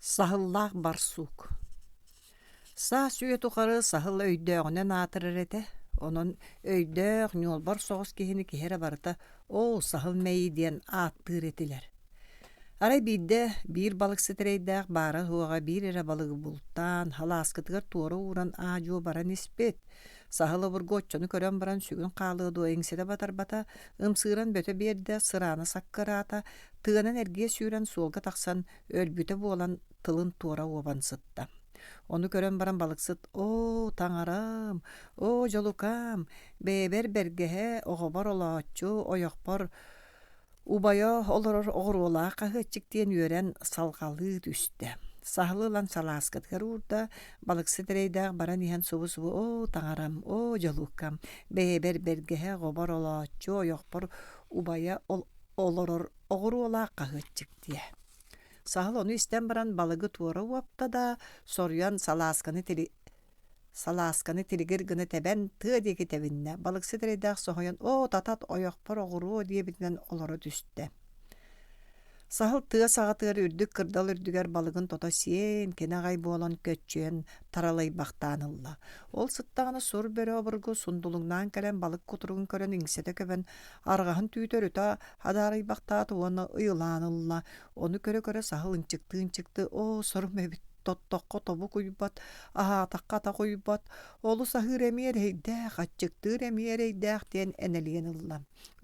Саһыллаах барсук Саас үйэ тухары саһыл өйдөөҕүнэн аатырар этэ, онон өйдөөх, ньуолбар соҕус киһини киһи эрэ барыта «Оо, саһыл мэйии» диэн ааттыыр этилэр. Арай биирдэ биир балыксыт эрэйдээх баара-суоҕа биир эрэ балыгы бултаан, халааскытыгар туора ууран аа-дьуо баран испит. Саһыл обургу оччону көрөн баран сүгүн хаалыа дуо иҥсэтэ батарбата, ымсыыран бөтө биэрдэ, сыраана саккыраата, тыанан эргийэ сүүрэн суолга тахсан өлбүтэ буолан тылын туора уобан сытта. Ону көрөн баран балыксыт «Оо, таҥарам, оо, дьолукаам, бэйэбэр бэргэһэ, оҕобор олооччу, ойохпор убайа олорор оҕуруолаах хаһыаччык» диэн үөрэн салҕалыы түстэ. Саһылы ылан салааскатыгар уурда, балыксыт эрэйдээх баран иһэн субу-субу «Оо, таҥарам, оо, дьолуккам, бэйэбэр бэргэһэ, оҕобор олооччу, ойохпор убайа олорор оҕуруолаах хаһыаччык» диэ. Саһыл ону истэн баран балыгы туора уопта да, соруйан салаасканы тили салаасканы тилигир гына тэбэн тыа диэки тэбиннэ. Балыксыт эрэйдээх соһуйан «Оо, татат, ойохпор оҕуруо» диэбитинэн олоро түстэ. Саһыл тыа саҕатыгар үрдүк кырдал үрдүгэр балыгын тото сиэн, кини аҕай буолан көччүйэн таралыйбахтаан ылла. Ол сыттаҕына сур бөрө обургу сундулуҥнаан кэлэн балык кутуругун көрөн иҥсэтэ көбөн, арҕаһын түүтэ өрүтэ адаарыйбахтаата уонна ыйылаан ылла. Ону көрө-көрө саһыл ынчыктыы-ынчыктыы «Оо, сорум эбит, тоттоххо тобук уйбат, аһаатахха атах уйбат, олус аһыыр эмиэ эрэйдээх, аччыктыыр эмиэ эрэйдээх» диэн энэлийэн ылла.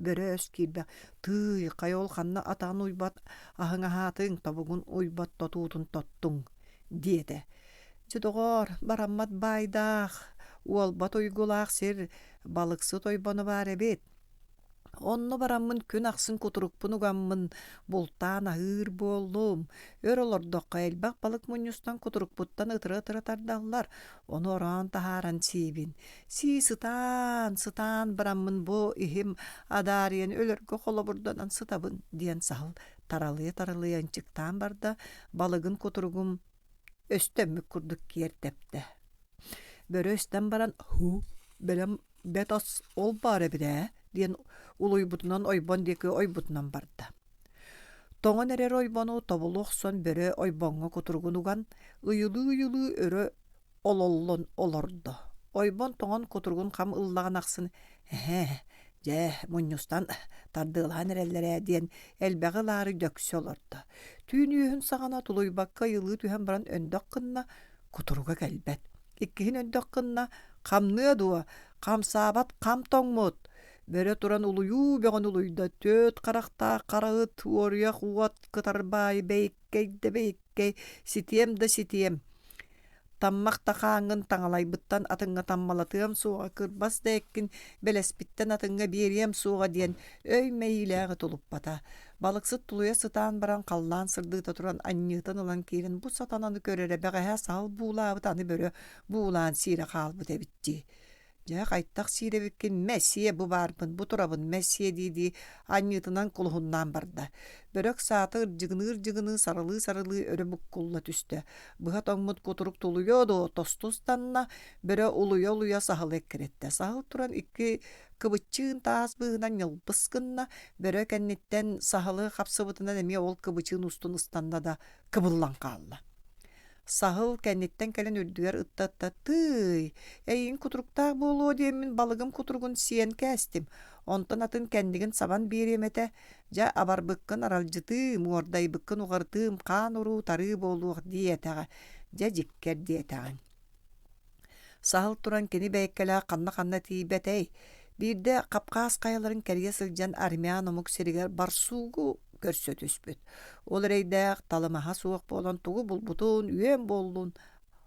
Бөрө өс киирбэх «Тыый, хайа ол ханна атаҕын уйбат аһыҥ аһаатыҥ, тобугун уйбат тотуутун тоттуҥ» диэтэ. Дьэ, доҕоор, бараммат баайдаах, уолбат уйгулаах сир балыксыт ойбоно баар эбит. Онно бараммын күн ахсын кутурукпун угаммын, бултаан аһыыр буоллум. Өр олордоххо элбэх балык мунньустан кутурукпуттан ытыра-ытыра тардаллар, ону ороон таһааран сиибин. Сии сытаан, сытаан бараммын бу иһим адаарыйан өлөргө холобурданан сытабын диэн саһыл таралыйа-таралыйа ынчыктаан барда, балыгын кутуругум өстөммүт курдук киэр тэптэ. Бөрө истэн баран «Һуу, бэлэм бэт ас ол баар эбит ээ» диэн улуйбутунан ойбон диэки ойбутунан барда. Тоҥон эрэр ойбону тобулу охсон бөрө ойбоҥҥо кутуругун уган, ыйылыы-ыйылыы өрө ололлон олордо. Ойбон тоҥон кутуругун хам ыллаҕын ахсын «Эһээ, дьэ, мунньустан тардыалаһан эрэллэр ээ» диэн элбэҕи ылаары дөксө олордо. Түүн үөһүн саҕана тулуйбакка ыйылыы түһэн баран өндөх гынна, кутуруга кэлбэт. Иккиһин өндөх гынна, хамныа дуо, хамсаабат хам тоҥмут. Бөрө туран улуйуу бөҕөнү улуйда, түөрт харахтаах хара ыт, уоруйах уот кытарбаайы бэйиккэй да бэйиккэй, ситиэм да ситиэм. Таммах да хааҥҥын таҥалайбыттан атыҥҥа таммалатыам суоҕа, кырбас да эккин бэлэспиттэн атыҥҥа биэриэм суоҕа диэн өй мэйиилээҕи тулуппата. Балыксыт тулуйа сытаан баран халлаан сырдыыта туран анньыытын ылан киирэн бу сатананы көрөрө бэҕэһээ саһыл буулаабыт аны бөрө буулаан сиирэ хаалбыт эбит дии. Дьэ, хайтах сиир эбиккин, мэ, сиэ, бу баарбын, бу турабын, мэ, сиэ дии-дии анньыытынан кулуһуннаан барда. Бөрөк саата ырдьыгыныы-ырдьыгыныы, сарылыы-сарылыы өрө буккулла түстэ. Быһа тоҥмут кутурук тулуйуо дуо, тосту ыстанна, бөрө улуйа-улуйа саһылы эккирэттэ. Саһыл туран икки кыбыччыын таас быыһынан ньылбыс гынна, бөрө кэнниттэн саһылы хапсыбытынан эмиэ ол кыбычыын устун ыстанна да кыбыллан хаалла. Саһыл кэнниттэн кэлэн үрдүгэр ытта-ытта «Тыый, эйигин кутуруктаах буолуо диэммин балыгым кутуругун сиэн кээстим, онтон атын кэннигин сабан биэриэм этэ, дьэ абарбыккын аралдьытыым, уордайбыккын уҕарытыым, хаан-уруу тарыы буолуох» диэтэҕэ, дьэ дьиккэр диэтэҕиҥ. Саһыл туран кини бэйэккэлээх ханна-ханна тиийбэтэй, биирдэ Хапхаас хайаларын кэрийэ сылдьан армян омук сиригэр барсуугу көрсө түспүт. Ол эрэйдээх талымаһа суох буолан тугу булбутун, үөн буоллун,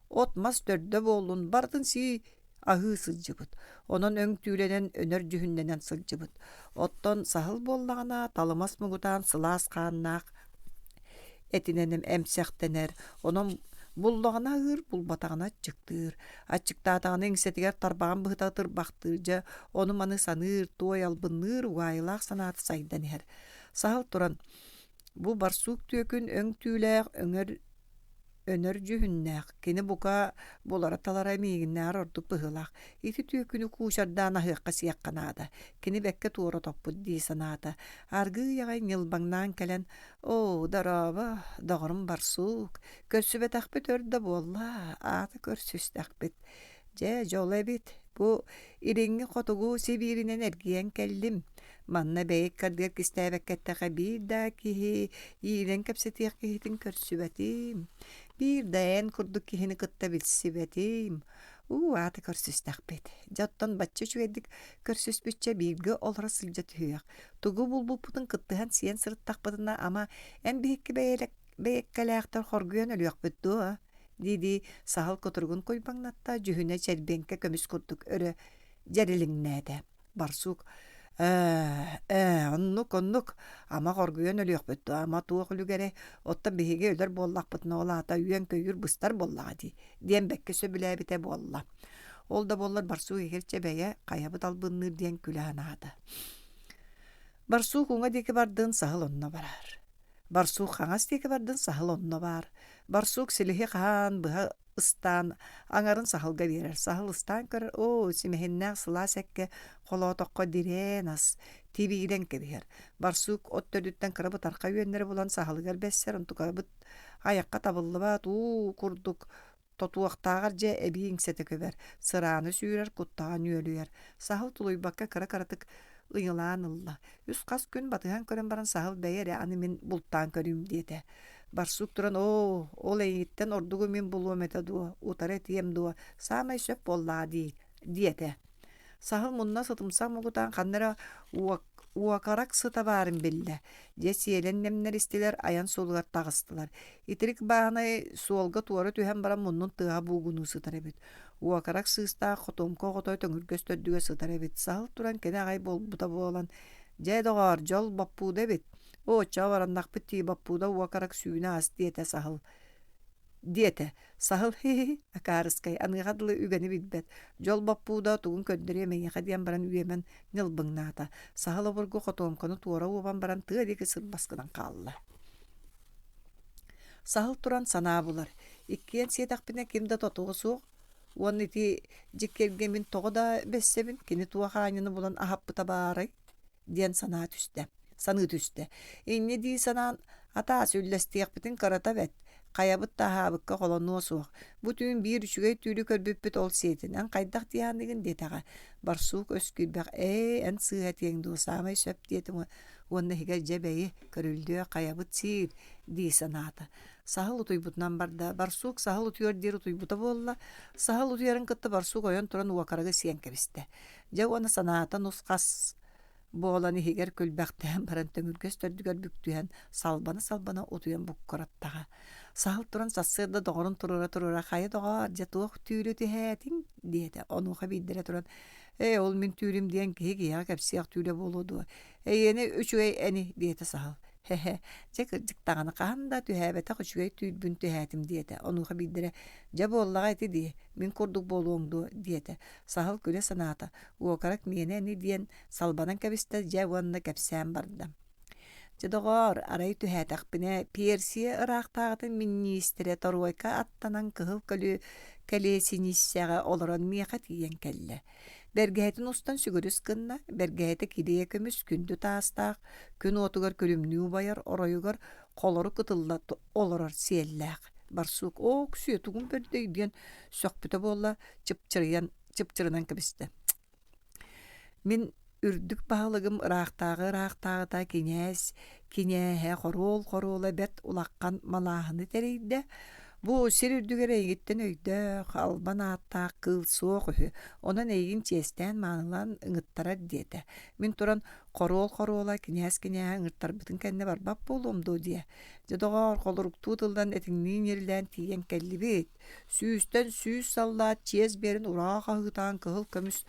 от-мас төрдө буоллун барытын сии аһыы сылдьыбыт. Онон өҥ түүлэнэн, өнөр дьүһүннэнэн сылдьыбыт. Оттон саһыл буоллаҕына талымас муҥутаан сылаас хааннаах этинэн эмсэхтэнэр, онон буллаҕына аһыыр, булбатаҕына аччыктыыр. Аччыктаатаҕына иҥсэтигэр тарбаҕын быһыта тырбахтыыр, дьэ ону-маны саныыр, туой албынныыр, угаайылаах санаата сайдан иһэр. Саһыл туран, бу барсук түөкүн өҥ түүлээх өҥөр. Өнөр дьүһүннээх, кини бука булара-талара миигиннээҕэр ордук быһыылаах. Ити түөкүнү куучардаан аһыахха-сиэххэ наада. Кини бэккэ туора топпут дии санаата. Аргыый аҕай ньылбаҥнаан кэлэн, «Оо, дорообо, доҕорум барсуук, көрсүбэтэхпит өр да буолла, аата көрсүстэхпит. Дьэ, дьоло эбит, бу илиҥҥи хотугу Сибииринэн эргийэн кэллим. Манна бэйэ ыккардыгар кистээбэккэ эттэххэ биир да киһи иирэн кэпсэтиэх киһитин көрсүбэтим, биир да эн курдук киһини кытта билсибэтим. Уу, аата көрсүстэхпит. Дьэ, оттон бачча үчүгэйдик көрсүспүччэ бииргэ олоро сылдьа түһүөх. Тугу булбуппутун кыттыһан сиэн сырыттахпытына, ама, эн биһикки бэйэккэлээхтэр хоргуйан өлүөхпүт дуо? дии-дии саһыл кутуругун куйбаҥнатта, дьүһүнэ чэрбиэҥкэ көмүс курдук өрө дьэрилиҥнээтэ. Барсук «Ээ, ээ, оннук, оннук, ама хоргуйан өлүөхпүт дуо, ама туох үлүгэрэй, оттон биһиги өлөр буоллахпытына ол аата үөн-көйүүр быстар буоллаҕа дии» диэн бэккэ сөбүлээбитэ буолла. Ол да буоллар Барсук игирчэ бэйэ хайабыт албынныыр диэн күлэ санаата. Барсук уҥа диэки бардын, саһыл онно барар. Барсук хаҥас диэки бардын, саһыл онно баар. Барсук силиһи хаһан быһа ыстаан аҥарын саһылга биэрэр. Саһыл ыстаан көрөр, оо, симэһиннээх сылаас эккэ холоотоххо дирээн ас, тибиирэн кэбиһэр. Барсук от төрдүттэн кыра бытархай үөннэри булан саһылыгар бэссэр, онтукабыт айахха табыллыбат уу курдук Тотуохтааҕар дьэ эбии иҥсэтэ көбөр, сырааны сүүрэр, куттаҕа нүөлүйэр. Саһыл тулуйбакка кыра-кыратык ыйылаан ылла. Үс-хас күн батыһан көрөн баран саһыл бэйэ эрэ аны мин бултаан көрүүм диэтэ. Барсук туран оо, ол эйигиттэн ордугу мин булуом этэ дуо, утары этиэм дуо, саамай сөп буоллаҕа дии, диэтэ. Саһыл мунна сытымсах муҥутаан ханна эрэ уокарак сыта баарын биллэ. Дьэ сиэлэн нэмнэристилэр, айан суолугар таҕыстылар. Итирик бааһынай суолга туора түһэн баран муннун тыаһа буугунуу сытар эбит. Уокарак сыыстаах хотуомка оҕото төҥүргэс төрдүгэр сытар эбит. Саһыл туран кини аҕай буолбута буолан, «Дьэ, доҕоор, дьол боппууда эбит. Оо, оччоҕо бараннахпыт дии, боппууда уокарак сүүнэ ас» диэтэ саһыл. Диэтэ. Саһыл һи-һи, акаарыскай, аныаха дылы үгэни билбэт. Дьол боппууда тугун көрдөрүөм эйиэхэ диэн баран үөмэн ньылбыҥнаата. Саһыл обургу хотуомканы туора уобан баран тыа диэки сырбас гынан хаалла. Саһыл туран санаа булар. Иккиэн сиэтэхпинэ ким да тотуо суох. Уонна ити дьиккэргэ мин тоҕо да бэссэбин, кини туох аанньаны булан аһаппыта баарай? диэн санаа түстэ саныы түстэ. Инньэ дии санаан, атаас үллэстиэхпитин кырата бэт, хайабыт да аһаабыкка холонуо суох. Бу түүн биир үчүгэй түүлү көрбүппүт ол сиэтин, эн хайдах дии диэтэҕэ. Барсук өс киирбэх, ээ, эн сыыһа этиэҥ дуо, саамай сөп диэтим уонна иһигэр дьэ бэйи, көрүллүө, хайабыт сиир дии санаата. Саһыл утуйбутунан барда. Барсук саһыл утуйар диир утуйбута буолла. Саһыл утуйарын кытта барсук ойон туран уокарагы сиэн кэбистэ. Дьэ уонна санаата нус-хас буолан иһигэр күлбэхтээн баран төҥүргэс төрдүгэр бүк түһэн салбана-салбана утуйан буккураттаҕа. Саһыл туран сарсыарда доҕорун туруора-туруора «Хайа доҕоор, дьэ туох түүлү түһээтиҥ?» диэтэ. Онуоха биирдэрэ туран «Ээ, ол мин түүлүм диэн киһи киһиэхэ кэпсиэх түүлэ буолуо дуо? Эйиэнэ үчүгэй ини» диэтэ саһыл. «Һэ-һэ, дьэ кырдьык даҕаны хаһан да түһээбэтэх үчүгэй түүлбүн түһээтим» диэтэ. Онуоха биирдэрэ «Дьэ буоллаҕа ити дии, мин курдук буолуоҥ дуо?» диэтэ. Саһыл күлэ санаата, уокарак миэнэ ини диэн салбанан кэбистэ дьэ уонна кэпсээн барда. Дьэ доҕоор, арай түһээтэхпинэ, Персия ыраахтааҕытын минньиистирэ торуойка аттанан кыһыл көлү кэлиэсиниссэҕэ олорон миэхэ тиийэн кэллэ. Бэргэһэтин устан сүгүрүс гынна, бэргэһэтэ килиэ көмүс күндү таастаах, күн уотугар күлүмнүү убайар, оройугар холору кытылла олорор сиэллээх. Барсук «Оок, сүө тугун бэрдэй» диэн сөхпүтэ буолла, чыпчырыйан чыпчырынан кэбистэ. Мин үрдүк баһылыгым ыраахтааҕы ыраахтааҕыта кинээс кинээһэ хоруол хоруола бэрт улахан малааһыны тэрийдэ. Бу сир үрдүгэр эйигиттэн өйдөөх, албан ааттаах кыыл суох үһү. Онон эйигин чиэстээн маанылаан ыҥыттарар диэтэ. Мин туран хоруол хоруола кинээс кинээһэ ыҥыртарбытын кэннэ барбат буолуом дуо диэ. Дьэ доҕоор, холоруктуу тыллан этиҥнии ньирилээн тиийэн кэллибит. Сүүстэн сүүс саллаат чиэс биэрэн ураа хаһыытаан кыһыл көмүс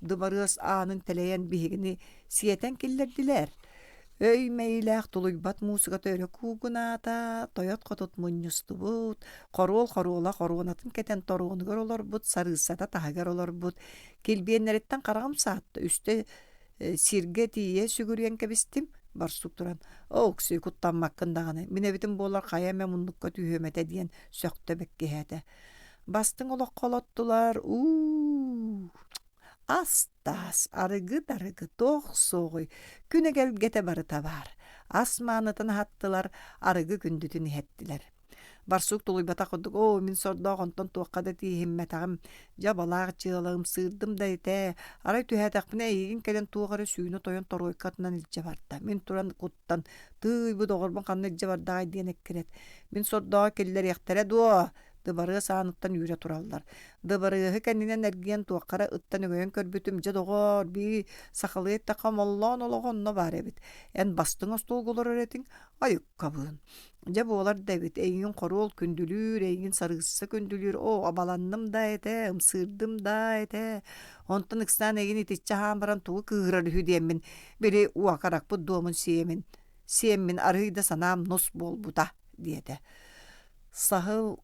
дыбарыас аанын тэлэйэн биһигини сиэтэн киллэрдилэр. Өй мэйилээх тулуйбат муусуката өрө куугунаата, тойот-хотут мунньустубут, хоруол хоруола хоруонатын кэтэн торуонугар олорбут, сарыыссата таһыгар олорбут, килбиэннэриттэн хараҕым саатта, үстэ сиргэ тиийэ сүгүрүйэн кэбистим. Барсук туран, «Оо, Оксуй, куттаммаккын даҕаны, мин эбитим буоллар хайа эмэ муннукка түһүөм этэ» диэн сөхтө бэккиһээтэ. Бастыҥ олоххо олоттулар, уу Ас-таас, арыгы-дарыгы туох суоҕуй, күн эгэлгэтэ барыта баар. Ас маанытын аһаттылар, арыгы күндүтүн иһэттилэр. Барсук тулуйбатах курдук, «Оо, мин сордоох онтон туохха да тииһиммэтэҕим, дьэ абалаах дьыала ымсыырдым да этээ, арай түһээтэхпинэ эйигин кэлэн туох эрэ сүүнэ тойон торуойкатынан илдьэ барда. Мин туран куттан, тыый бу доҕорбун ханна илдьэ бардаҕай диэн эккирэт. Мин сордооҕу киллэриэхтэрэ дуо?» Дыбарыас ааныттан үүрэ тураллар. Дыбарыаһы кэннинэн эргийэн туохха эрэ ыттан өҥөйөн көрбүтүм, дьэ доҕоор, бии сахалыы эттэххэ омоллоон олоҕо онно баар эбит. Эн бастыҥ остуолга олорор этиҥ, айыккабыын. Дьэ буолар да эбит, эйигин хоруол күндүлүүр, эйигин сарыысса күндүлүүр, оо, абаланным да этэ, ымсыырдым да этэ. Онтон ыксаан эйигин итиччэ аһаан баран тугу кыыһырар үһү диэммин, били уокаракпыт дуомун сиэмин, сиэммин арыый да санаам нус буолбута, диэтэ. Саһыл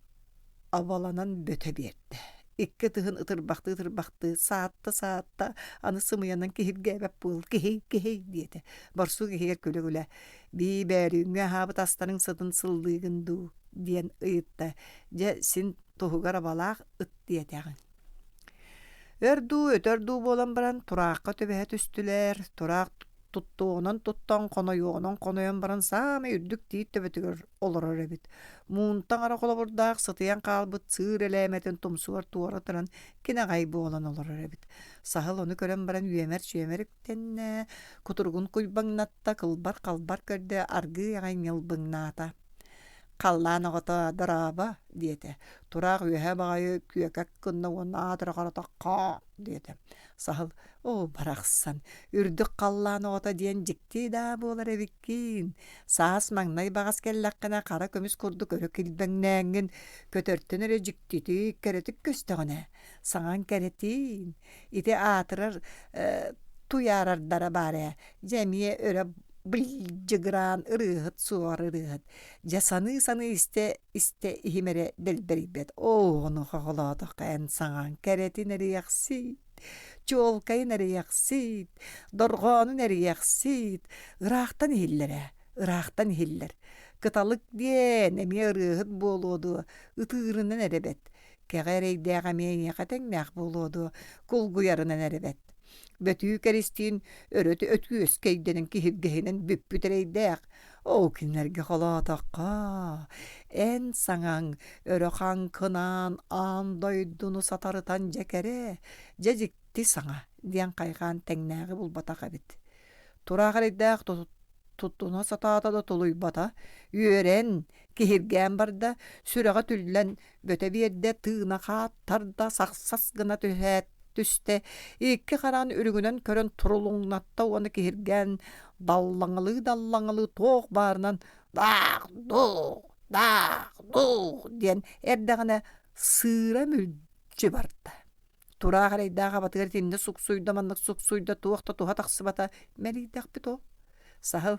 абаланан бөтө биэрдэ. Икки ытыһын ытырбахтыы-ытырбахтыы саатта-саатта, аны сымыйанан киһиргээбэт буол, киһий, киһий диэтэ. Борсук иһигэр күлэ-күлэ, «Бии бөөлүүҥҥү аһаабыт астарыҥ сытын сыллыыгын дуу?» диэн ыйытта. Дьэ, син туһугар абалаах ыт диэтэҕиҥ. Өр дуу, өтөр дуу буолан баран, тураахха түбэһэ түстүлэр. Тураах туттуоҕунан туттан, хонойуоҕунан хонойон баран саамай үрдүк тиит төбөтүгэр олорор эбит. Муунтаҥ эрэ холобурдаах сытыйан хаалбыт сыыр элээмэтин тумсугар туора туран кинэҕэй буолан олорор эбит. Саһыл ону көрөн баран үөмэр-чүөмэр үктэннэ, кутуругун куйбаҥнатта, кылбар-халбар көрдө, аргыый аҕай ньылбыҥнаата. «Халлаан оҕото, дорообо!» диэтэ. Тураах үөһэ баҕайы күөкэк гынна уонна аатыра харата «Хаа!» диэтэ. Саһыл «Оо, барахсан, үрдүк халлаан оҕото диэн дьикти даа буолар эбиккин. Саас маҥнай баҕас кэллэххинэ хара көмүс курдук өрө килбэҥнээҥҥин, көтөртөн эрэ дьиктитик, кэрэтик көстөҕүнэ, саҥаҥ кэрэтиин. Ити аатырар э, туйаарардара баар ээ, дьэ эмиэ өрө былдьыгыраан ырыаһыт суоҕар ырыаһыт. Дьэ саныы-саныы истэ-истэ иһим эрэ дэлбэрийбэт. Оо, ону хоҕолоотоххо эн саҥаҥ кэрэтин эриэхсит, чуолкайын эриэхсит, дорҕоонун эриэхсит, ыраахтан иһиллэр ээ, ыраахтан иһиллэр. Кыталык диэн эмиэ ырыаһыт буолуо дуо, ытыырынан эрэ бэт. Кэҕэ эрэйдээх эмиэ эйиэхэ тэҥнээх буолуо дуо, кулгуйарынан эрэ бэт. Бөтүү кэристиин өрө өтүөскэйдэнэн киһиргэһинэн бүппүт эрэйдээх. Оо, кинилэргэ холоотоххо, эн саҥаҥ өрө хаҥкынаан аан дойдуну сатарытан дьэ кэрэ, дьэ дьикти саҥа диэн хайҕаан тэҥнээҕи булбатах эбит. Тураах эрэйдээх туттуна сатаата да тулуйбата, үөрэн, киһиргээн барда, сүрэҕэ түллэн бөтө биэрдэ, тыына хааттарда, сахсас гына түһээт түстэ, икки хараҕын үрүҥүнэн көрөн турулуҥнатта уонна киһиргээн даллаҥалыы-даллаҥалыы туох баарынан «Даах-дуух! Даах-дуух!» диэн эрдэҕинэ сыыра мүлдьү барда. Тураах эрэйдээх абатыгар итиннэ суксуйда, маннык суксуйда, туох да туһа тахсыбата, мэлийдэхпит ол. Саһыл,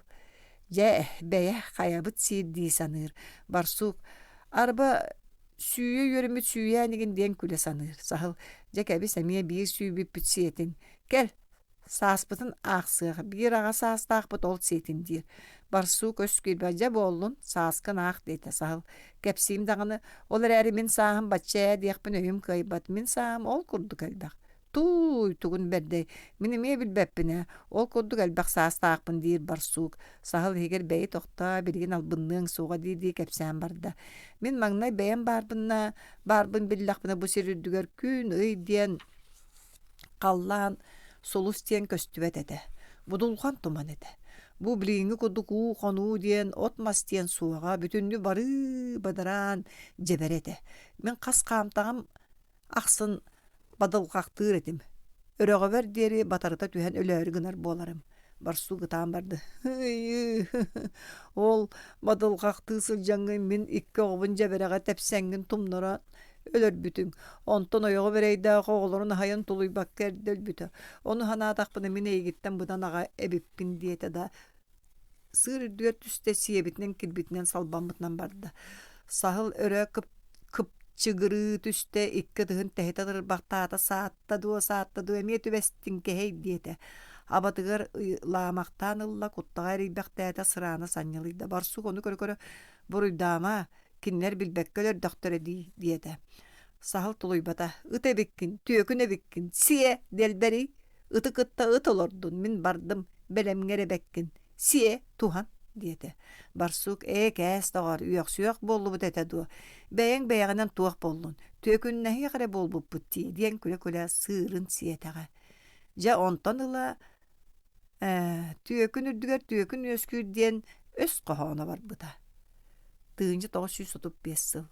дьэ, бэйэ, хайабыт сиир дии саныыр. Барсук, арба сүүйэ үөрэммит сүүйээн игин диэн күлэ саныыр. Саһыл, дьэ кэбис эмиэ биир сүүйбүппүт сиэтин. Кэл, Сааспытын аахсыах, биир аҕа саастаахпыт ол сиэтин диир. Барсук өс киирбэт, дьэ буоллун, сааскын аах диэтэ Саһыл. Кэпсиим даҕаны, ол эрээри мин сааһым бачча ээ диэхпин өйүм кыайбат, мин сааһым ол курдук элбэх. Тууй, тугун бэрдэй, мин эмиэ билбэппин ээ, ол курдук элбэх саастаахпын диир Барсук. Саһыл иһигэр бэйи тохтоо, билигин албынныаҥ суоҕа дии-дии кэпсээн барда. Мин маҥнай бэйэм баарбынна, баарбын биллэхпинэ бу сир үрдүгэр күн, ый диэн Халлаан сулус диэн көстүбэт этэ, будулҕан туман этэ. Бу билиҥҥи курдук уу хонуу диэн, от-мас диэн суоҕа, бүтүннүү барыы бадараан дьэбэрэ этэ. Мин хас хаамтаҕым ахсын бадылҕахтыыр этим. Өрөҕөбөр диэри батарыта түһэн өлөөрү гынар буоларым. Барсук ытаан барда. Ол бадылҕахтыы сылдьаҥҥын мин икки оҕобун дьэбэрэҕэ тэпсэҥҥин тумнара өлөрбүтүҥ. Онтон ойоҕо эрэйдээх оҕолорун аһайан тулуйбакка эрдэ өлбүтэ. Ону санаатахпына мин эйигиттэн быдан аҕа эбиппин диэтэ да сыыр үрдүгэр түстэ сиэбитинэн кирбитинэн салбаммытынан барда. Саһыл өрө кып кыпчыгырыы түстэ, икки ытыһын тэһитэ тырбахтаата, саатта дуо, саатта дуо, эмиэ түбэстиҥ кэһэй диэтэ. Абатыгар лаамахтаан ылла, куттаҕа эрийбэхтээтэ, сыраана санньылыйда. Барсук ону көрө-көрө «Буруйдаама, кинилэр билбэккэ өлөрдөхтөрө дии» диэтэ. Саһыл тулуйбата: «Ыт эбиккин, түөкүн эбиккин, сиэ, дэлбэрий, ыты кытта ыт олордун, мин бардым, бэлэмҥэ эрэ бэккин, сиэ, туһан» диэтэ. Барсук «Ээ, кээс доҕоор, үөхсүөх буоллубут этэ дуо, бэйэҥ бэйэҕинэн туох буоллун, түөкүннэһиэх эрэ буолбуппут дии» диэн күлэ-күлэ сыырын сиэтэҕэ. Дьэ онтон ыла ээ, түөкүн үрдүгэр түөкүн үөскүүр диэн өс хоһооно барбыта. 1935 сыл.